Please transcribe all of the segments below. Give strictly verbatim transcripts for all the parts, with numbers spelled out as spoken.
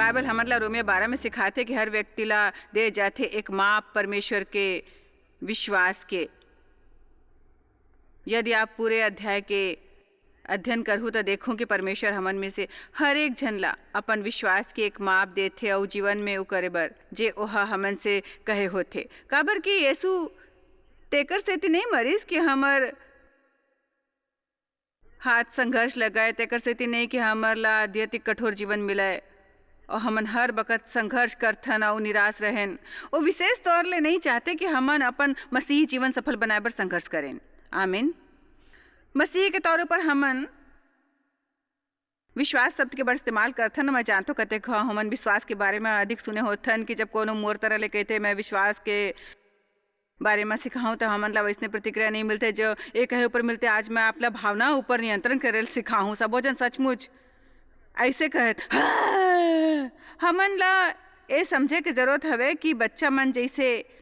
Bible हमन ला Romeo बारह में सिखाथे कि हर व्यक्ति ला दे जाथे एक माप परमेश्वर के विश्वास के। यदि आप पूरे अध्याय के अध्ययन करहू, त देखहू कि परमेश्वर हमन में से हर एक झन ला अपन विश्वास के एक माप देथे अउ जीवन में उ करे बर, जे ओहा हमन से कहे होथे। काबर कि यीशु तेकर सेती नहीं मरिस कि हमर हाथ संघर्ष लगाए, तेकर सेती नहीं कि हमर ला अत्यधिक कठोर जीवन मिलय। और हमन हर बखत संघर्ष करथन अउ निराश रहेन। वो विशेष तौर ले नहीं चाहते कि हमन अपन मसीही जीवन सफल बनाए बर संघर्ष करेन। आमीन। मसीह के तौर पर हमन विश्वास शब्द के बड़ इस्तेमाल करथन। मैं जानथों, कतेक घाव हमन विश्वास के बारे में अधिक सुने होथन कि जब कोनो मोर तरह ले कहते, "मैं विश्वास के बारे में सिखाऊं," तो हमन ला वैसने प्रतिक्रिया नहीं मिलते, जो ये कहे ऊपर मिलते, "आज मैं आप ला भावना ऊपर नियंत्रण करे ल सिखाऊं।" सबो जन सचमुच ऐसे कहत, "हाँ।" हमन ला ये समझे के जरूरत हवे कि बच्चा मन जैसे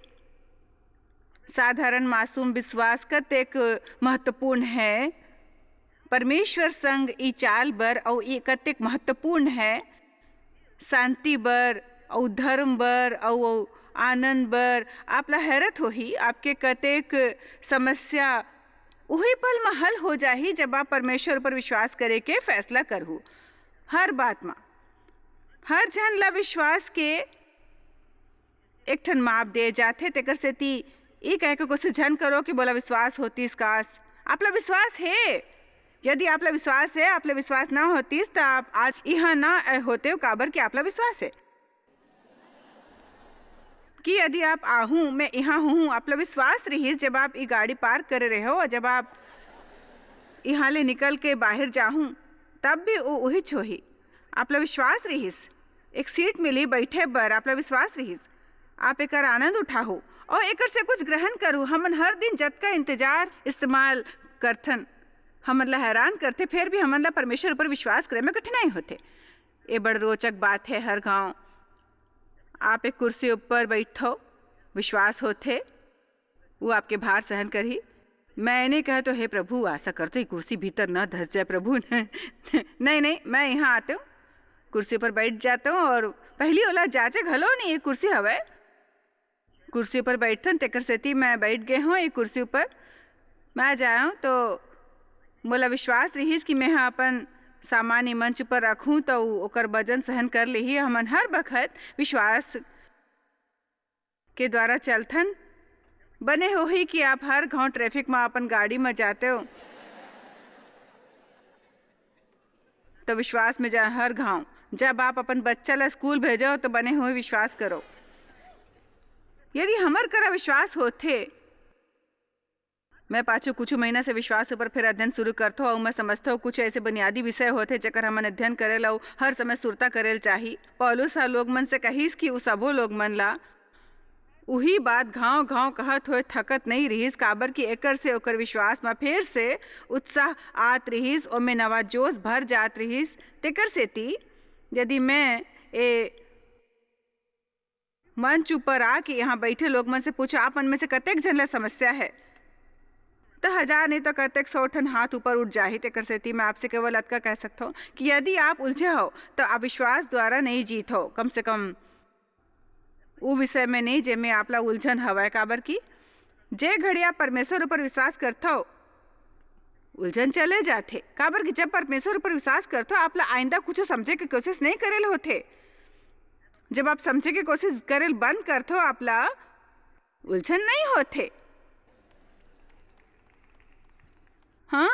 साधारण मासूम विश्वास कतेक महत्वपूर्ण है, परमेश्वर संग ई चाल बर, अउ ई कतेक महत्वपूर्ण है शांति बर, अउ धर्म बर, अउ आनंद बर। आप ला हैरत होही, आपके कतेक समस्या उही पल म हल हो जाही, जब आप परमेश्वर पर विश्वास करे के फैसला करहू। हर बात म, हर झन ला विश्वास के एक ठन माप दे जाथे, तेकर सेती ई कहे के कोशिश झन करो कि मोला विश्वास होतिस काश। आप ला विश्वास हे। यदि आप ला विश्वास हे, आप ला विश्वास ना होतिस, त आप आज इहाँ ना होते, काबर कि आप ला विश्वास हे। कि यदि आप आहू, मैं इहाँ हूँ, आप ला विश्वास रहिस, जब आप ई गाड़ी पार्क करे रहे हो और जब आप इहाँ ले निकल के बाहर जाहू, तब भी वो उहिच होही। आप ला विश्वास रहिस, एक सीट मिली बैठे बर, आप ला विश्वास रहिस, आप एकर आनंद उठाहू और एकर से कुछ ग्रहण करू। हमन हर दिन जतका इंतजार इस्तेमाल करथन, हमन ला हैरान करथे, फिर भी हमन ला परमेश्वर ऊपर विश्वास करे में कठिनाई होथे। ये बड़ रोचक बात है। हर घाव आप एक कुर्सी ऊपर बैठो, विश्वास होथे, वो आपके भार सहन करही। मैं नहीं कहे तो, "हे प्रभु, आशा करते ही कुर्सी भीतर ना धस जाए प्रभु।" नहीं, नहीं, मैं यहाँ आते हूँ, कुर्सी पर बैठ जाते हूँ और पहली ओला जांचे घलो नहीं, ये कुर्सी हवय। कुर्सी पर बैठन, तेकर सेती मैं बैठ गए हूँ ये कुर्सी ऊपर। मैं आ जाऊँ तो मोला विश्वास रहिस कि मैं ह अपन सामान ई मंच पर रखूँ, तो उ ओकर वजन सहन कर लेही। हमन हर बखत विश्वास के द्वारा चलथन। बने होही कि आप हर घाव ट्रैफिक म अपन गाड़ी म जाते हो, तो विश्वास में जा हर घाव। जब आप अपन बच्चा ला स्कूल भेजो, तो बने होही विश्वास करो। यदि हमर करा विश्वास होथे, मैं पाछू कुछ महीना से विश्वास ऊपर फिर अध्ययन शुरू करथो, अउ मैं समझथो कुछ ऐसे बुनियादी विषय होथे, जेकर हमन अध्ययन करे ला अउ हर समय सुरता करे ल चाही। पौलुस ह लोग मन से कहिस कि उ सबो लोग मन ला उही बात घाव घाव कहत होए थकत नहीं रिहिस, काबर कि एकर से ओकर विश्वास म फेर से उत्साह आत रिहिस, ओमे नवा जोश भर जात रिहिस। तेकर सेती यदि मैं ए मंच ऊपर आके यहाँ बैठे लोग मन से पूछो, "आप मन में से कतेक झन ला समस्या है?" त हजार नहीं तो कतेक सौ ठन हाथ ऊपर उठ जाही। तेकर सेती मैं आपसे केवल अतका कह सकथो कि यदि आप उलझे हो, तो अविश्वास द्वारा नहीं जीत हो, कम से कम उ विषय में नहीं, जेमे आप ला उलझन हवय, काबर कि जे घड़ी आप परमेश्वर ऊपर विश्वास करथव, उलझन चले जाथे। काबर कि जब परमेश्वर ऊपर विश्वास करथव, आप ला आइंदा कुछ समझे के कोशिश नहीं करे ल होथे। जब आप समझे के कोशिश करे ल बंद करथव, आप ला उलझन नहीं होथे। हाँ,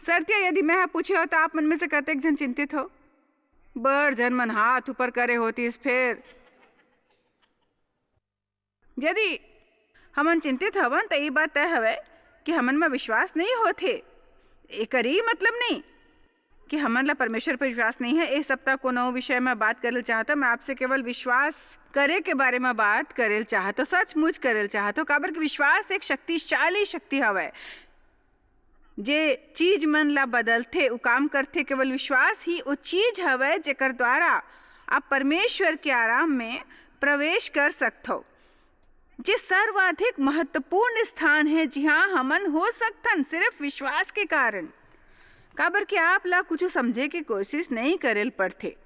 सरतिया यदि मैं ह पूछे हो, तो आप मन में से कतेक झन चिंतित हो? बड़ झन मन हाथ ऊपर करे होतिस। फेर यदि हमन चिंतित हवन, त ये बात तय हवय कि हमन म विश्वास नहीं होथे। एकर ई मतलब नहीं कि हमन ला परमेश्वर पर विश्वास नहीं है। इस सप्ताह कोनो विषय में बात करे ल चाहत हो, मैं आपसे केवल विश्वास करे के बारे में बात करे ल चाहत हो, सचमुच करे ल चाहत हो, काबर कि विश्वास एक शक्तिशाली शक्ति हवय। जे चीज मन ला बदलथे, उ काम करथे। केवल विश्वास ही वो चीज हवय, जेकर द्वारा आप परमेश्वर के आराम में प्रवेश कर सकथो। जे सर्वाधिक महत्वपूर्ण स्थान है, जिहाँ हमन हो सकथन सिर्फ विश्वास के कारण। काबर कि आप ला कुछ समझे के कोशिश नहीं करेल पड़थे।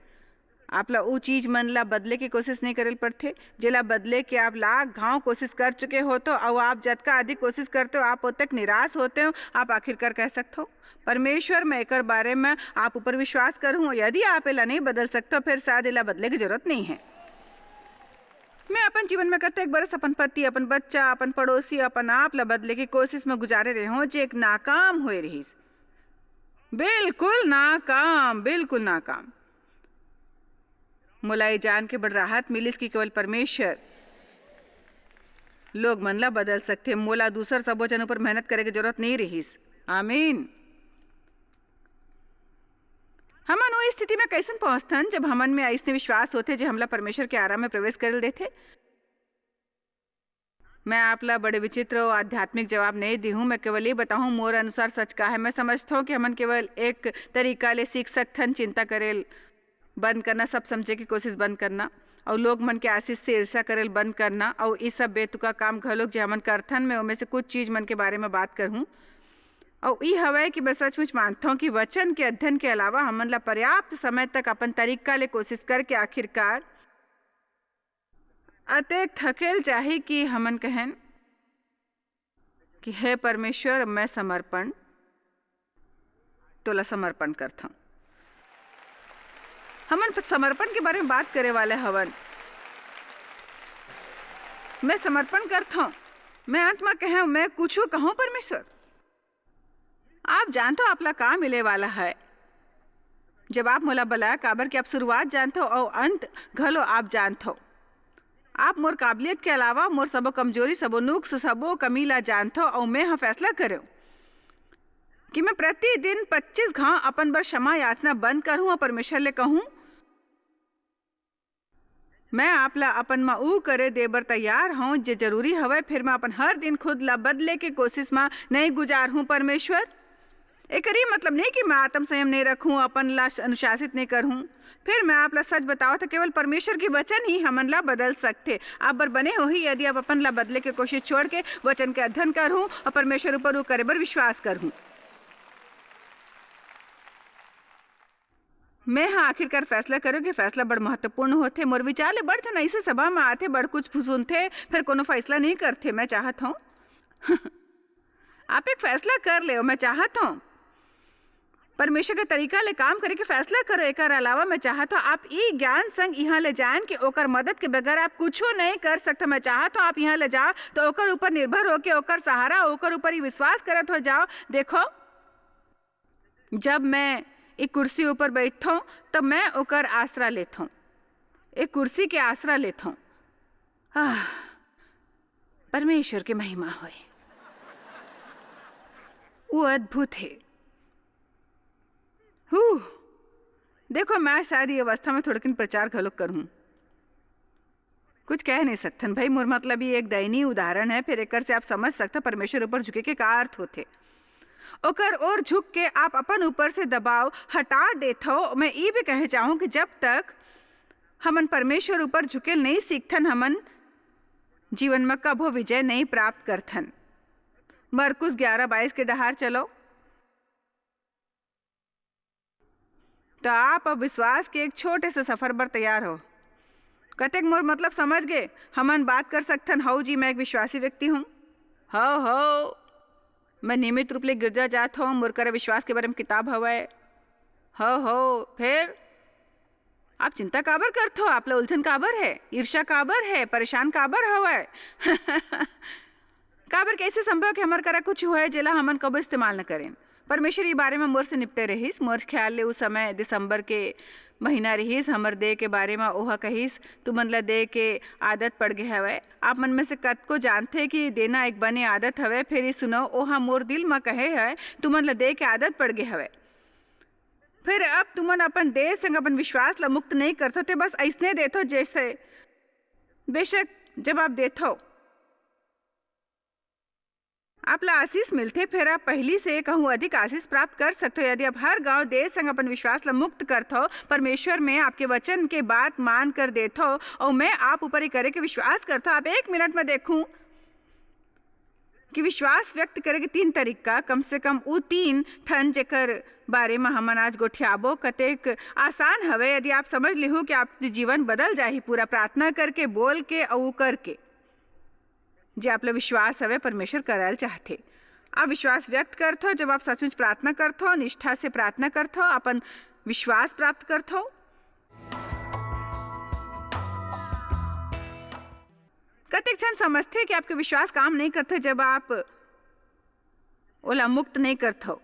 आप ला उ चीज मन ला बदले के कोशिश नहीं करेल पड़थे, जेला बदले के आप लाख घाव कोशिश कर चुके होथो, अउ आप जतका अधिक कोशिश करते हो, आप ओतक निराश होते हो। आप आखिरकार कह सकते हो, "परमेश्वर, मैं एकर बारे में आप ऊपर विश्वास करूँ, यदि आप एला नहीं बदल सकते हो, फिर शायद एला बदले की जरूरत नहीं है।" मैं अपन जीवन में कतेक बरस अपन पति, अपन बच्चा, अपन पड़ोसी, अपन आप ला बदले की कोशिश में गुजारे रहे हूँ, जे एक नाकाम हुए रहीस। बिल्कुल नाकाम, बिल्कुल नाकाम। मोला ये जान के बड़ राहत मिलिस कि केवल परमेश्वर लोग मन ला बदल सकथे। मोला दूसर सबो जन ऊपर मेहनत करे के जरूरत नहीं रहीस। आमीन। हमन ओ स्थिति में कैसन पहुंचथन, जब हमन में अइसने विश्वास होथे, जे हमला परमेश्वर के आराम में प्रवेश करे ल देथे? मैं आप ला बड़े विचित्र अउ आध्यात्मिक जवाब नहीं दिहूं। मैं केवल ये बताहूं, मोर अनुसार सच का है। मैं समझता हूं कि हमन केवल एक तरीका ले सीख सकथन, चिंता करेल बंद करना, सब समझे की कोशिश बंद करना, अउ लोग मन के आशीष से ईर्ष्या करेल बंद करना, अउ ई सब बेतुका काम घलोक जे हमन करथन, मैं ओमे से कुछ चीज मन के बारे में बात करहूं। अउ ई हवय कि मैं सचमुच मानथौं कि वचन के अध्ययन के अलावा हमन ला पर्याप्त समय तक अपन तरीका ले कोशिश करके आखिरकार अतेक थकेल जाही कि हमन कहन कि हे परमेश्वर, मैं समर्पण, तोला समर्पण करथौं। हमन प-, समर्पण के बारे में बात करे वाले हवन। मैं समर्पण करथौं। मैं अंत म कहूं, मैं कुछू कहूं परमेश्वर। आप जानथो आप ला का मिले वाला है, जब आप मोला बला, काबर कि आप शुरुआत जानथो अउ अंत घलो आप जानथो। आप मोर काबिलियत के अलावा मोर सबो कमजोरी, सबो नुक्स, सबो कमी ला जानथो, अउ मैं ह फैसला करेंव कि मैं प्रतिदिन पच्चीस घांव अपन बर क्षमा याचना बंद करहूं अउ परमेश्वर ले कहूं, "मैं आप ला अपन म ऊ करे दे बर तैयार हौं, जे जरूरी हवय, फिर मैं अपन हर दिन खुद ला बदले के कोशिश म नइ गुजारहूं, परमेश्वर।" एकर ये मतलब नहीं कि मैं आत्म संयम नहीं रखूं, अपन ला अनुशासित नहीं करहूं। फिर मैं आप ला सच बतावत हौं, केवल परमेश्वर के वचन ही हमन ला बदल सकथे। आप बर बने होही, यदि आप अपन ला बदले के कोशिश छोड़ के वचन के अध्ययन करहूं अउ परमेश्वर ऊपर ऊ करे बर विश्वास करहूं। मैं ह आखिरकार फैसला करेंव कि फैसला बड़ महत्वपूर्ण होथे। मोर विचार ले बड़ झन अइसे सभा म आथे, बड़ कुछ सुनथे, फिर कोनो फैसला नहीं करथे। मैं चाहत हौं आप एक फैसला कर लेव। मैं चाहत हौं परमेश्वर के तरीका ले काम करे के फैसला करो। एकर अलावा मैं चाहत हौं आप ई ज्ञान संग इहां ले जाएन कि ओकर मदद के बगैर आप कुछू नहीं कर सकते। मैं चाहत हौं आप इहां ले जाओ तो ओकर ऊपर निर्भर होके, ओकर सहारा, ओकर ऊपर ही विश्वास करत हो जाओ। देखो, जब मैं एक कुर्सी ऊपर बैठथौं, तब मैं ओकर आसरा लेथौं, एक कुर्सी के आसरा लेथौं। आह, परमेश्वर के महिमा होय, वो अद्भुत हे। हू, देखो, मैं शायद ये अवस्था में थोड़किन प्रचार घलो करहूं। कुछ कह नहीं सकथन भाई, मोर मतलब ये एक दयनीय उदाहरण है, फिर एकर से आप समझ सकथन परमेश्वर ऊपर झुके के का अर्थ होथे। ओकर ओर झुक के आप अपन ऊपर से दबाव हटा देथव। मैं ई भी कहे चाहूं कि जब तक हमन परमेश्वर ऊपर झुके नहीं सीखथन, हमन जीवन में कभो विजय नहीं प्राप्त करथन। मरकुस ग्यारह बाईस के डहार चलो। तो आप अब विश्वास के एक छोटे से सफर बर तैयार हो। कतेक मोर मतलब समझ गे? हमन बात कर सकथन, "हौ जी, मैं एक विश्वासी व्यक्ति हूँ।" "हौ, हौ, मैं नियमित रूप ले गिरजा जात हौं, मोर करा विश्वास के बारे में किताब हवय।" "हौ, हौ, फेर?" "आप चिंता काबर करथो? आप ला उलझन काबर है? ईर्ष्या काबर है? परेशान काबर हवय?" काबर, कैसे संभव कि हमर करा कुछ होय जेला हमन कबो इस्तेमाल न करेन? परमेश्वर ई बारे म मोर से निपटे रहिस। मोर ख्याल ले उ समय दिसंबर के महीना रहिस। हमर देय के बारे म ओहा कहिस, "तुमन ल देय के आदत पड़ गे हवय।" आप मन में से कतको जानथे कि देना एक बने आदत हवय, फेर ई सुनो, ओहा मोर दिल म कहे हवय, "तुमन ल देय के आदत पड़ गे हवय।" फिर अब तुमन अपन देय संग अपन विश्वास ल मुक्त नहीं करथो, ते बस अइसने देथो जैसे। बेशक, जब आप देथो, आप ला आशीष मिलथे, फेर आप पहिली से कहूँ अधिक आशीष प्राप्त कर सकथो, यदि आप हर गांव देय संग अपन विश्वास ला मुक्त करथो, परमेश्वर में आपके वचन के बात मान कर देथो, अउ मैं आप ऊपर ये करे के विश्वास करथो। आप एक मिनट में देखूं, कि विश्वास व्यक्त करे के तीन तरीका, कम से कम उ तीन ठन, जेकर बारे म हमन आज गोठियाबो, कतेक आसान हवे। यदि आप समझ लिहू कि आप जीवन बदल जाही पूरा प्रार्थना करके, बोल के अउ करके, जे आप ला विश्वास हवे, परमेश्वर करल चाहथे। आप विश्वास व्यक्त करथो जब आप सचमुच प्रार्थना करथो, निष्ठा से प्रार्थना करथो, अपन विश्वास प्राप्त करथो। कतेक झन समझथे कि आपके विश्वास काम नहीं करथे जब आप ओला मुक्त नहीं करथो।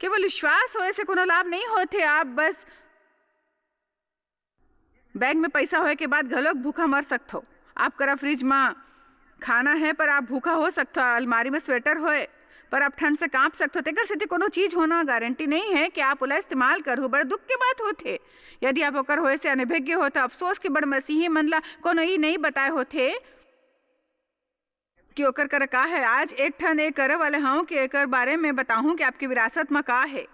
केवल विश्वास होए से कोनो लाभ नहीं होथे। आप बस बैंक में पैसा होए के बाद घलोक भूखा मर सकथो। आप करा फ्रिज में खाना है, पर आप भूखा हो सकथो। अलमारी में स्वेटर होए, पर आप ठंड से कांप सकथो। तेकर सेती कोनो चीज होना गारंटी नहीं है कि आप ओला इस्तेमाल करहू। बड़ दुख के बात होथे। यदि आप ओकर होए से अनभिज्ञ हो, तो अफसोस कि बड़ मसीही मन ला कोनो ई नहीं बताए होथे कि ओकर करा का है। आज एक ठन ए करे वाले हव कि एकर बारे में बताहूं कि आपके विरासत म का है।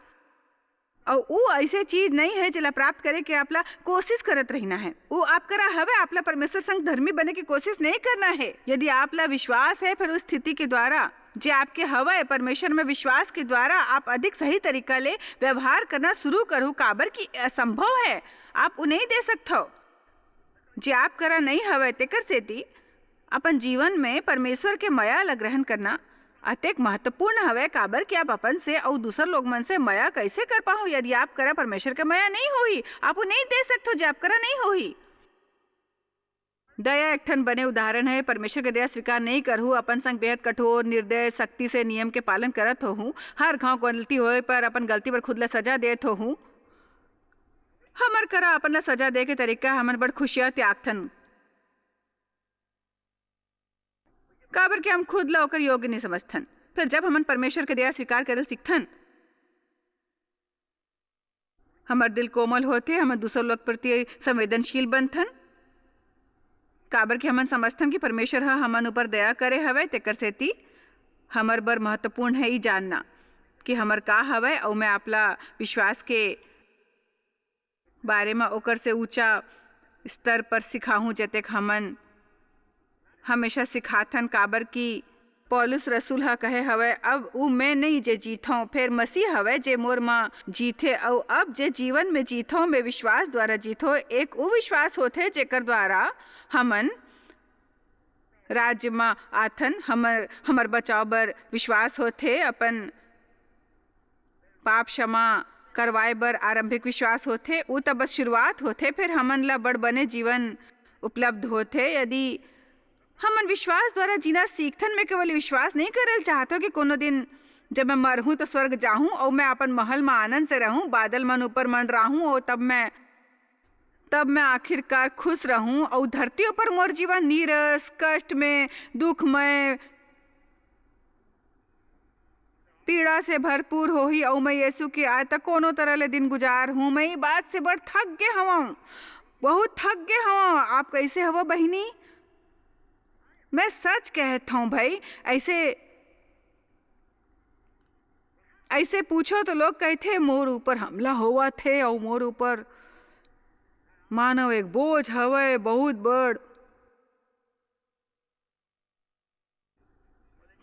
अउ उ ऐसे चीज नहीं है जेला प्राप्त करे के आप ला कोशिश करत रहिना है। उ आप करा हवे, आप ला परमेश्वर संग धर्मी बने की कोशिश नहीं करना है। यदि आप ला विश्वास है, फिर उस स्थिति के द्वारा जे आपके हवय, परमेश्वर में विश्वास के द्वारा आप अधिक सही तरीका ले व्यवहार करना शुरू करू, काबर कि असंभव है, आप उ नहीं दे सकथव। जे आप करा नहीं हवय, तेकर सेती अपन जीवन में परमेश्वर के मया ला ग्रहण करना अतेक महत्वपूर्ण हवय, काबर कि आप अपन से अउ दूसर लोग मन से मया कैसे कर पाहू? यदि आप करा परमेश्वर के मया नहीं होही, आप वो नहीं दे सकथो, जे आप करा नहीं होही। दया एक ठन बने उदाहरण है। परमेश्वर के दया स्वीकार नहीं करहू, अपन संग बेहद कठोर, निर्दय, सख्ती से नियम के पालन करत होहू। हर घाव गलती होए पर अपन गलती पर खुद ला सजा देत होहू। हमर करा अपन ला सजा दे के तरीका हमन बड़ खुशिया त्यागथन, काबर कि हम खुद ला ओकर योग्य नहीं समझथन। फिर जब हमन परमेश्वर के दया स्वीकार करल सीखथन, हमर दिल कोमल होथे, हमन दूसर लोग प्रति संवेदनशील बनथन, काबर कि हमन समझथन कि परमेश्वर ह हमन ऊपर दया करे हवय। तेकर सेती हमर बर महत्वपूर्ण है ई जानना कि हमर का हवय, अउ मैं आपला विश्वास के बारे म ओकर से ऊंचा स्तर पर सिखाहूं, जतेक हमन हमेशा सिखाथन, काबर कि पौलुस रसूल ह कहे हवय, "अब उ मैं नहीं जे जीथों, फेर मसीह हवय जे मोर म जीथे, अउ अब जे जीवन में जीथों, मैं विश्वास द्वारा जीथों।" एक उ विश्वास होथे जेकर द्वारा हमन राज्य म आथन, हमर, हमर बचाव बर विश्वास होथे, अपन पाप क्षमा करवाए बर आरंभिक विश्वास होथे। उ त बस शुरुआत होथे, फेर हमन ला बड़ बने जीवन उपलब्ध होथे। यदि हमन विश्वास द्वारा जीना सीखथन, मैं केवल विश्वास नहीं करल चाहत हूँ कि कोनो दिन जब मैं मरहूँ तो स्वर्ग जाहूँ और मैं अपन महल में आनंद से रहूँ, बादल मन ऊपर मंडराहूँ और तब मैं, तब मैं आखिरकार खुश रहूँ और धरती ऊपर मोर जीवन नीरस, कष्ट में, दुखमय, पीड़ा से भरपूर होही, अऊ मैं यीशु के आय तक कोनो तरह ले दिन गुजार हूँ। मैं ई बात से बड़ थक गे हवं, बहुत थक गे हवं। आप कैसे हवो बहिनी? मैं सच कहत हूँ भाई, ऐसे, ऐसे पूछो तो लोग कहते मोर ऊपर हमला होवत हे अऊ मोर ऊपर मानव एक बोझ हवय बहुत बड़।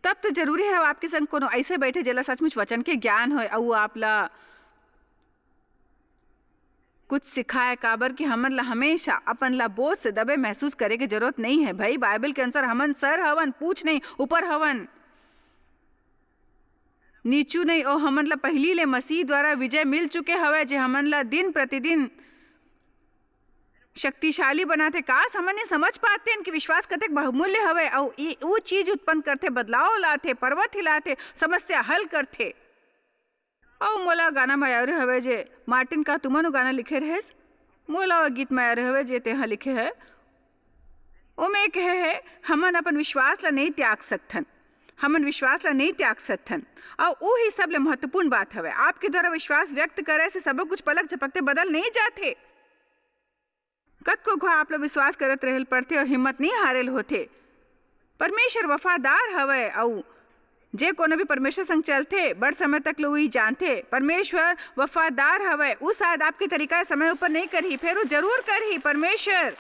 तब तो जरूरी है आपके संग कोनो ऐसे बैठे जेला सचमुच वचन के ज्ञान होय अऊ आपला कुछ सिखाए, काबर कि हमन ला हमेशा अपन ला बोझ से दबे महसूस करे के जरूरत नहीं है भाई। बाइबल के अनुसार हमन सर हवन, पूछ नहीं, ऊपर हवन, नीचू नहीं। ओ हमन ला पहिली ले मसीह द्वारा विजय मिल चुके हवय, जे हमन ला दिन प्रतिदिन शक्तिशाली बनाथे। काश हमन ये समझ पातेन कि विश्वास कतेक बहुमूल्य हवय, अऊ ई ऊ चीज उत्पन्न करथे, बदलाव लाथे, पर्वत हिलाथे, समस्या हल करथे। अऊ मोला गाना म याद हवय जे मार्टिन का तुमन गाना लिखे रहेस, मोला ओ गीत म याद हवय जे तेहा लिखे है। ओमे कहे है, हमन अपन विश्वास ला नहीं त्याग सकथन, हमन विश्वास ला नहीं त्याग सकथन। अऊ ऊ ही सबले महत्वपूर्ण बात हवय। आपके द्वारा विश्वास व्यक्त करे से सबो कुछ पलक झपकते बदल नहीं जाथे। कतको घा आप ला विश्वास करत रहेल पड़थे अऊ हिम्मत नहीं हारेल होथे। परमेश्वर वफादार हवय, अऊ जे कोनो भी परमेश्वर संग चलथे, बड़ समय तक ले उही जानथे। परमेश्वर वफादार हवय, ऊ शायद आपके तरीका समय ऊपर नहीं करही, फेर ऊ जरूर करही। परमेश्वर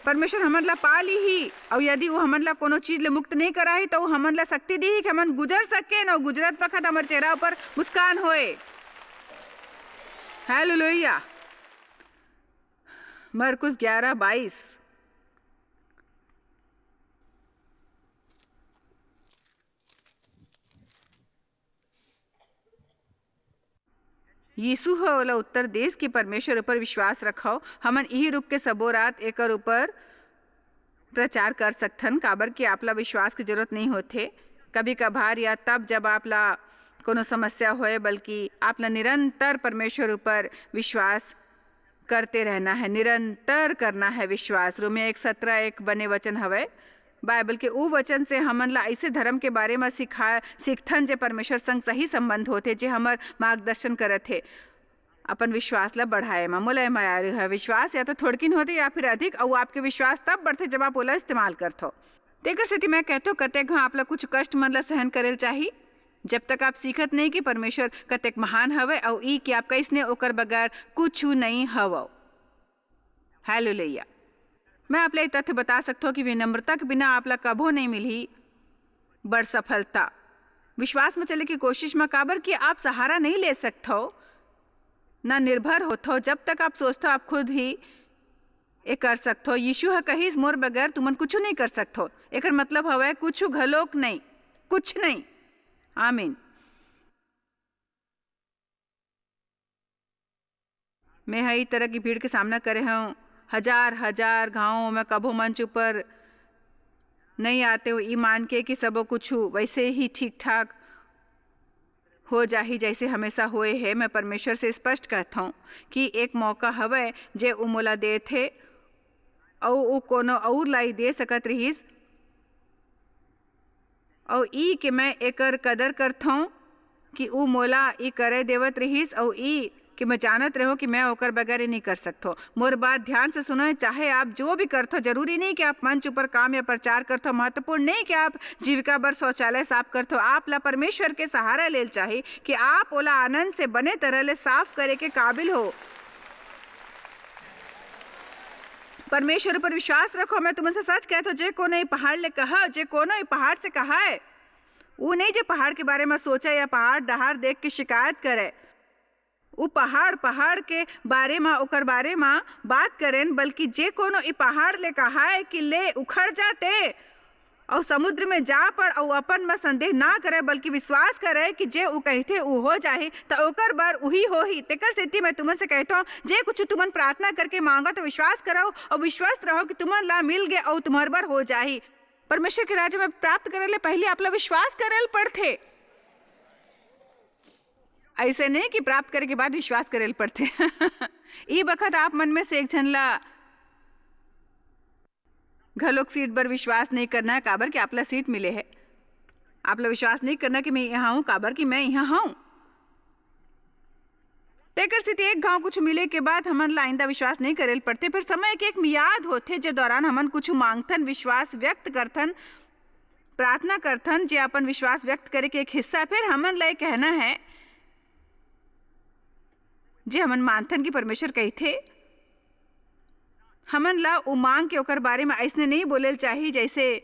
परमेश्वर हमन ला पा लीही, अउ यदि वो हमन ला कोनो चीज ले मुक्त नहीं कराही, तो वो हमन ला शक्ति दीही कि हमन गुजर सकेन, अउ गुजरत बखत हमर चेहरा ऊपर मुस्कान होए। हालेलुया। मरकुस ग्यारह बाईस। यीशु ह ओला उत्तर देस कि परमेश्वर ऊपर विश्वास रखव। हमन इही रुख के सबो रात एकर ऊपर प्रचार कर सकथन, काबर कि आप ला विश्वास के जरूरत नहीं होथे कभी कभार या तब जब आप ला कोनो समस्या होए, बल्कि आप ला निरंतर परमेश्वर ऊपर विश्वास करते रहना है, निरंतर करना है विश्वास। रोमियो एक सत्रह एक बने वचन हवय। बाइबल के उ वचन से हमन ला ऐसे धर्म के बारे म सिखा, सीखथन, जे परमेश्वर संग सही संबंध होथे, जे हमर मार्गदर्शन करत हे अपन विश्वास ला बढ़ाए म। मोला एमा आरू है, विश्वास या तो थोड़किन होथे या फिर अधिक, अउ आपके विश्वास तब बढ़थे, जब आप ओला इस्तेमाल करथो। तेकर सेती मैं कहथो, कतेक घां आप ला कुछ कष्ट मन ला सहन करे ल चाही, जब तक आप सीखत नहीं कि परमेश्वर कतेक महान हवय, अउ ई कि आप कइसने ओकर बगैर कुछ नहीं हवव। हालेलुया। मैं आप ला ये तथ्य बता सकथो कि विनम्रता के बिना आप ला कभो नहीं मिलही बड़ सफलता। विश्वास में चले की कोशिश में, काबर कि आप सहारा नहीं ले सकथो, ना निर्भर होथो, जब तक आप सोचथो आप खुद ही ये कर सकथो। यीशु ह कहिस, "मोर बगैर तुमन कुछ नहीं कर सकथो।" एकर मतलब हवय कुछ घलोक नहीं, कुछ नहीं। आमीन। मैं ह ई तरह की भीड़ के सामना करे हव। हजार हजार घांव मैं कभो मंच ऊपर नहीं आते हव, ई मान के कि सबो कुछ वैसे ही ठीक ठाक हो जाही, जैसे हमेशा होए हे। मैं परमेश्वर से स्पष्ट कहत हव कि एक मौका हवय, जे उ मोला देत हे, अउ उ कोनो अउर ला ई दे सकत रिहिस। अउ ई के मैं एकर कदर करथौं कि ऊ मोला ई करे देवत रिहिस, अउ ई कि मैं जानत रहों कि मैं ओकर बगैर ई नहीं कर सकथौं। मोर बात ध्यान से सुनो, चाहे आप जो भी करथो, जरूरी नहीं कि आप मंच ऊपर काम या प्रचार करथो, महत्वपूर्ण नहीं कि आप जीविका बर शौचालय साफ करथो। आप ला परमेश्वर के सहारा लेल चाही कि आप ओला आनंद से बने तरह ले साफ करे के काबिल हो। परमेश्वर ऊपर विश्वास रखो। मैं तुमन से सच कहत हूँ, जे कोनो ई पहाड़ ले कहा, जे कोनो ई पहाड़ से कहा है, वो नहीं जे पहाड़ के बारे में सोचा या पहाड़ डहार देख के शिकायत करे। वो पहाड़, पहाड़ के बारे में, ओकर बारे में बात करेन, बल्कि जे कोनो ई पहाड़ ले कहा है कि ले उखड़ जाते, अउ समुद्र में जा पड़, अउ अपन म संदेह ना करे, बल्कि विश्वास करे कि जे उ कहिथे, उ हो जाही, त ओकर बर उही होही। तेकर सेती मैं तुमन से कहथौं, जे कुछ तुमन प्रार्थना करके मांगो, तो विश्वास करो अउ विश्वस्त रहो कि तुमन ला मिल गे अउ तुम्हर बर हो जाही। परमेश्वर के राज्य में प्राप्त करे ले पहले आप ला विश्वास करे ल पड़थे। ऐसे नहीं कि प्राप्त करे के बाद विश्वास करे ल पड़थे। ई बखत आप मन में से एक झन ला घलोक सीट बर विश्वास नहीं करना है, काबर कि आपला सीट मिले है। आपला विश्वास नहीं करना कि मैं यहाँ हूँ, काबर कि मैं यहाँ हूँ। तेकर सेती एक घाव कुछ मिले के बाद हमन ला आइंदा विश्वास नहीं करे ल पड़थे। फिर समय के एक मियाद होथे, जे दौरान हमन कुछ मांगथन, विश्वास व्यक्त करथन, प्रार्थना करथन, जे अपन विश्वास व्यक्त करे के एक हिस्सा। फिर हमन ला ये कहना है, जे हमन मानथन कि परमेश्वर कहिथे, हमन ला उ मांग के ओकर बारे में अइसने नहीं बोले ल चाही, जैसे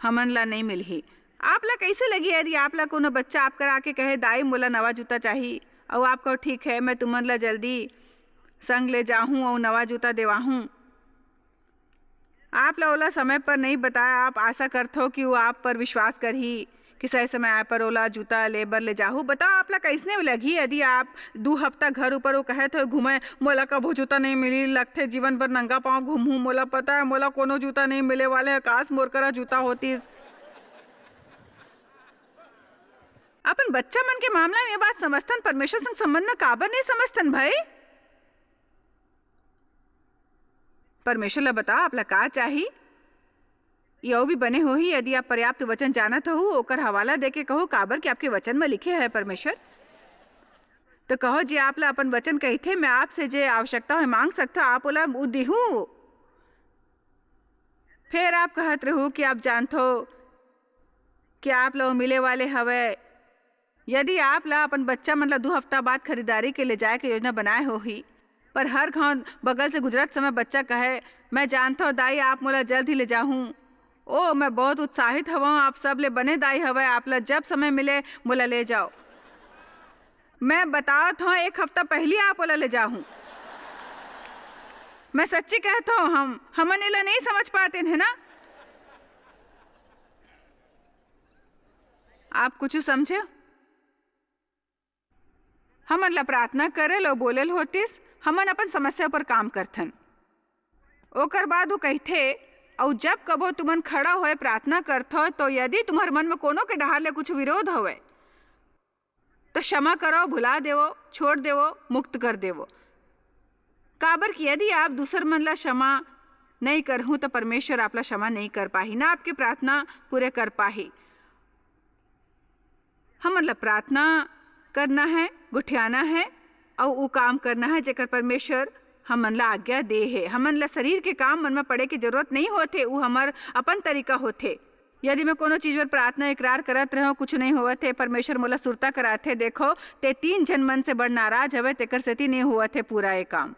हमन ला नहीं मिलही। आप ला कैसे लगी, यदि आप ला कोनो बच्चा आप करा के कहे, "दाई, मोला नवा जूता चाही," अउ आप कहो, "ठीक है, मैं तुमन ला जल्दी संग ले जाहूं अउ नवा जूता देवाहूं"? आप ला ओला समय पर नहीं बताया, आप आशा करथो कि वो आप पर विश्वास करही, कि सही समय आए पर ओला जूता ले बर ले जाहू। बताओ, आप ला कैसने लगही, यदि आप दू हफ्ता घर ऊपर वो कहत हो घूमे, "मोला कभू जूता नहीं मिली, लगथे जीवन भर नंगा पांव घूमहूं, मोला पता है, मोला कोनो जूता नहीं मिले वाले है, काश मोर करा जूता होतिस।" अपन बच्चा मन के मामला में ये बात समझथन, परमेश्वर संग संबंध में काबर नहीं समझथन भाई? परमेश्वर ला बताओ, आप ला का चाही? ये अउ भी बने होही, यदि आप पर्याप्त वचन जानत हहू, ओकर हवाला देके कहू, काबर कि आपके वचन म लिखे है परमेश्वर। तो कहो, जे आप ला अपन वचन कहिथे, मैं आपसे जे आवश्यकता होय मांग सकथो, आप ओला उ दिहू। फेर आप कहत रहू कि आप जानथो कि आप ला उ मिले वाले हवय। यदि आप ला अपन बच्चा मन ला दू हफ्ता बाद खरीदारी के ले जाए के योजना बनाए होही, पर हर गांव बगल से गुजरत समय बच्चा कहे, "मैं जानथव दाई, आप मोला जल्द ही ले जाहूं।" ओ, मैं बहुत उत्साहित हवं, आप सब ले बने दाई हवय, आप ला जब समय मिले मोला ले जाओ। मैं बतात हंव, एक हफ्ता पहिली आप ओला ले जाहूं। मैं सच्ची कहत हंव, हम, हमन एला नहीं समझ पातेन, है ना? आप कुछ समझे? हमन ला प्रार्थना करे ल अउ बोले ल होतिस, हमन अपन समस्या पर काम करथन। ओकर बाद वो कहिथे, "अउ जब कभो तुमन खड़ा होए प्रार्थना करथो, तो यदि तुम्हर मन में कोनो के डहार ले कुछ विरोध होवे, तो क्षमा करो, भुला देवो, छोड़ देवो, मुक्त कर देवो। काबर कि यदि आप दूसर मन ला क्षमा नहीं करहू, तो परमेश्वर आप ला क्षमा नहीं कर पाही, ना आपके प्रार्थना पूरे कर पाही।" हमन ला प्रार्थना करना है, गोठियाना है, अउ वो काम करना है, जेकर परमेश्वर हमन ला आज्ञा दे हे। हमन ला शरीर के काम मन में पड़े के जरूरत नहीं होथे, वो हमर अपन तरीका होथे। यदि मैं कोनो चीज पर प्रार्थना, इकरार करत रहूं, कुछ नहीं होवत हे, परमेश्वर मोला सुरता कराथे, "देखो, ते तीन झन मन से बड़ नाराज हवे, तेकर सेती नहीं होवत हे पूरा ये काम।"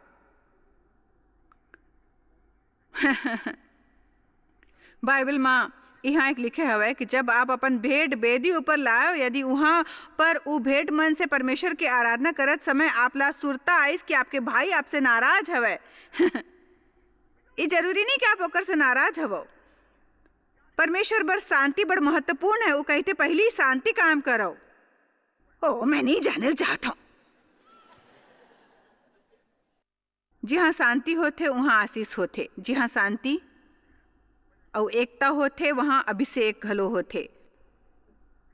बाइबल म इहाँ एक लिखे हवय कि जब आप अपन भेंट बेदी ऊपर लायो, यदि उहाँ पर उ भेंट मन से परमेश्वर के आराधना करत समय आप ला सुरता आइस कि आपके भाई आपसे नाराज हवय, ये जरूरी नहीं कि आप ओकर से नाराज हवो। परमेश्वर बर शांति बड़ महत्वपूर्ण है। वो कहते, "पहली शांति कायम करो।" ओ, मैं नहीं जाने ल चाहत हूँ। जिहाँ शांति होथे, उहाँ आशीष होथे। जिहाँ शांति अउ एकता होथे, वहाँ अभिषेक घलो होथे।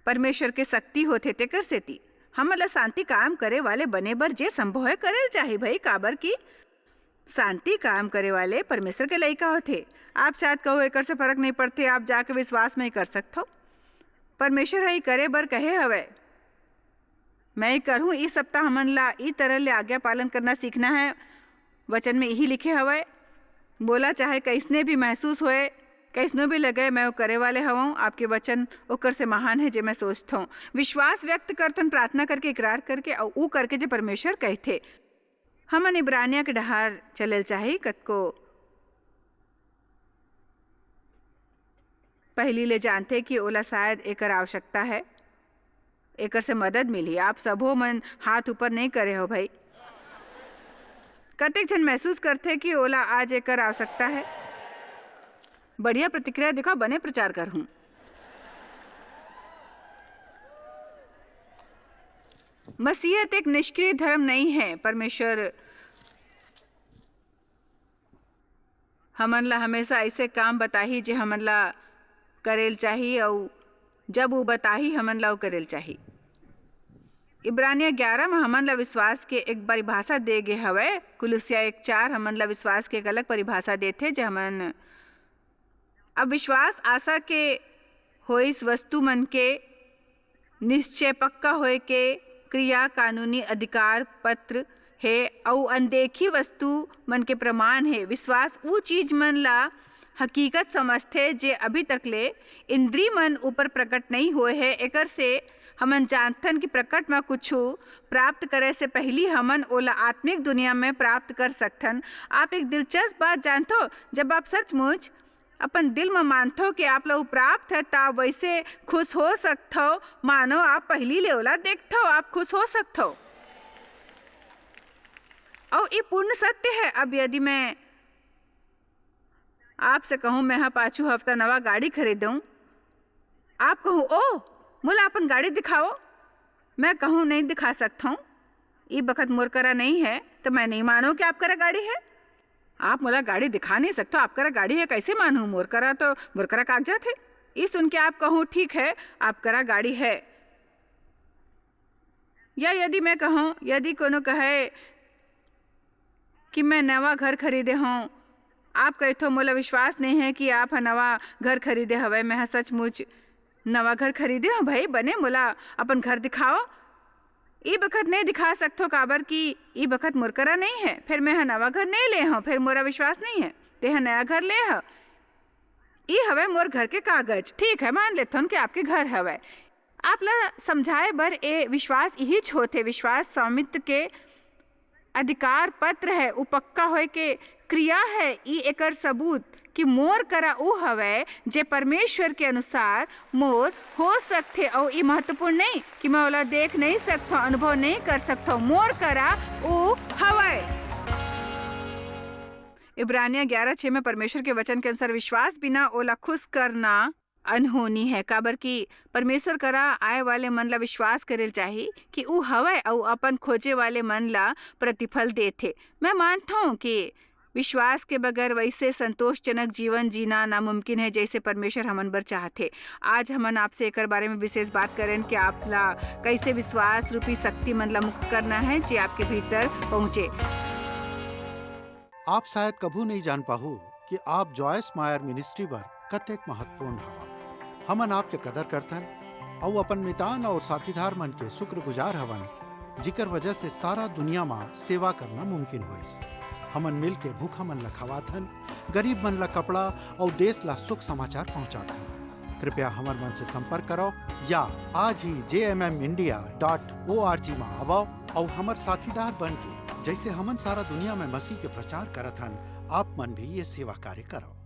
परमेश्वर के शक्ति होथे, तेकर सेती हमन ला शांति कायम करे वाले बने बर जे संभव है, करे ल चाही भई, काबर कि शांति कायम करे वाले परमेश्वर के लइका होथे। आप शायद कहो, "एकर से फर्क नहीं पड़थे, आप जाके विश्वास में ही कर सकथो।" परमेश्वर ह ई करे बर कहे हवय। मैं ही करहूँ। इस सप्ताह हमन ला ई तरह ले आज्ञा पालन करना सीखना है। वचन में यही लिखे हवय, "मोला चाहे कइसने भी महसूस होए, कइसनो भी लगे, मैं वो करे वाले हवं। आपके वचन ओकर से महान है, जे मैं सोचथों।" विश्वास व्यक्त करथन, प्रार्थना करके, इकरार करके, अउ ऊ करके, जे परमेश्वर कहथे। हमन इब्रानिया के डहार चले ल चाही। कतको पहिली ले जानथे कि ओला शायद एकर आवश्यकता है, एकर से मदद मिलही। आप सबो मन हाथ ऊपर नहीं करे हो भाई। कतेक झन महसूस करथे कि ओला आज एकर आवश्यकता है? बढ़िया प्रतिक्रिया दिखाओ, बने प्रचार करहूं। मसीहत एक निष्क्रिय धर्म नहीं है। परमेश्वर हमन ला हमेशा ऐसे काम बताही, जे हमन ला करेल चाही, अउ जब वो बताही, हमन ला वो करेल चाही। इब्रानिया ग्यारह में हमन ला विश्वास के एक परिभाषा दे गे हवय। कुलुसिया एक चार हमन ला विश्वास के एक अलग परिभाषा देथे, जे हमन अब विश्वास आशा के होइस वस्तु मन के निश्चय पक्का होए के क्रिया कानूनी अधिकार पत्र हे, अउ अनदेखी वस्तु मन के प्रमाण हे। विश्वास ऊ चीज मन ला हकीकत समझथे, जे अभी तक ले इंद्री मन ऊपर प्रकट नहीं होए हे। एकर से हमन जानथन कि प्रकट म कुछु प्राप्त करे से पहिली हमन ओला आत्मिक दुनिया में प्राप्त कर सकथन। आप एक दिलचस्प बात जानथो, जब आप सचमुच अपन दिल म मानथो कि आप ला ऊ प्राप्त है, त आप वैसे खुश हो सकथो, मानो आप पहिली ले ओला देखथो, आप खुश हो सकथो। अउ ई पूर्ण सत्य है। अब यदि मैं आपसे कहूँ, "मैं ह पाछू हफ्ता नवा गाड़ी खरीदूँ," आप कहूँ, "ओ, मोला अपन गाड़ी दिखाओ।" मैं कहूँ, "नहीं दिखा सकथौं, ई बखत मोर करा नहीं है।" तो मैं नहीं मानूँ कि आप करा गाड़ी है। आप मोला गाड़ी दिखा नहीं सकथो, आप करा गाड़ी है, कैसे मानूँ? मोर करा तो, मोर करा कागजात है। ई सुन के आप कहूँ, "ठीक है, आप करा गाड़ी है।" या यदि मैं कहूँ, यदि कोनो कहे कि मैं नवा घर खरीदे हौं, आप कहथो, "मोला विश्वास नहीं है कि आप ह नवा घर खरीदे हवय।" मैं ह सचमुच नवा घर खरीदे हौं भाई, बने मोला अपन घर दिखाओ। ई बखत नहीं दिखा सकथो, काबर कि ई बखत मोर करा नहीं है, फिर मैं ह नवा घर नहीं ले हौं, फिर मोरा विश्वास नहीं है। तेहा नया घर ले ह, ई हवय मोर घर के कागज। ठीक है, मान लेथन कि आपके घर हवय। आप ला समझाए बर ए विश्वास इहीच होथे। विश्वास स्वामित्व के अधिकार पत्र है, उ पक्का होए के क्रिया है, ई एकर सबूत कि मोर करा उ हवय जे परमेश्वर के अनुसार मोर हो सकथे। अउ ई महत्वपूर्ण नहीं कि मैं ओला देख नहीं सकथव, अनुभव नहीं कर सकथव, मोर करा उ हवय। इब्रानिया ग्यारह छः में परमेश्वर के वचन के अनुसार विश्वास बिना ओला खुश करना अनहोनी है, काबर कि परमेश्वर करा आए वाले मन ला विश्वास करे ल चाही कि उ हवय अउ अपन खोजे वाले मन ला प्रतिफल देथे। मैं मानथों कि विश्वास के बगैर वैसे संतोषजनक जीवन जीना नामुमकिन है, जैसे परमेश्वर हमन बर चाहथे। आज हमन आपसे एकर बारे में विशेष बात करें कि आप ला कैसे विश्वास रूपी शक्ति मन ला मुक्त करना है, जे आपके भीतर पहुँचे। आप शायद कभू नहीं जान पाहू कि आप जॉयस मायर मिनिस्ट्री बर कतेक महत्वपूर्ण हवा। हमन आपके कदर करथन अउ अपन मितान और साथीदार मन के शुक्रगुजार हवन, जिकर वजह से सारा दुनिया मा सेवा करना मुमकिन होइस। हमन मिल के भूखा मन ला खवाथन, गरीब मन ला कपड़ा और देश ला सुख समाचार पहुंचाथन। कृपया हमर मन से संपर्क करो या आज ही जे M M India dot O R G मा आवो और हमर साथीदार बन के, जैसे हमन सारा दुनिया में मसीह के प्रचार करत हन, आप मन भी ये सेवा कार्य करो।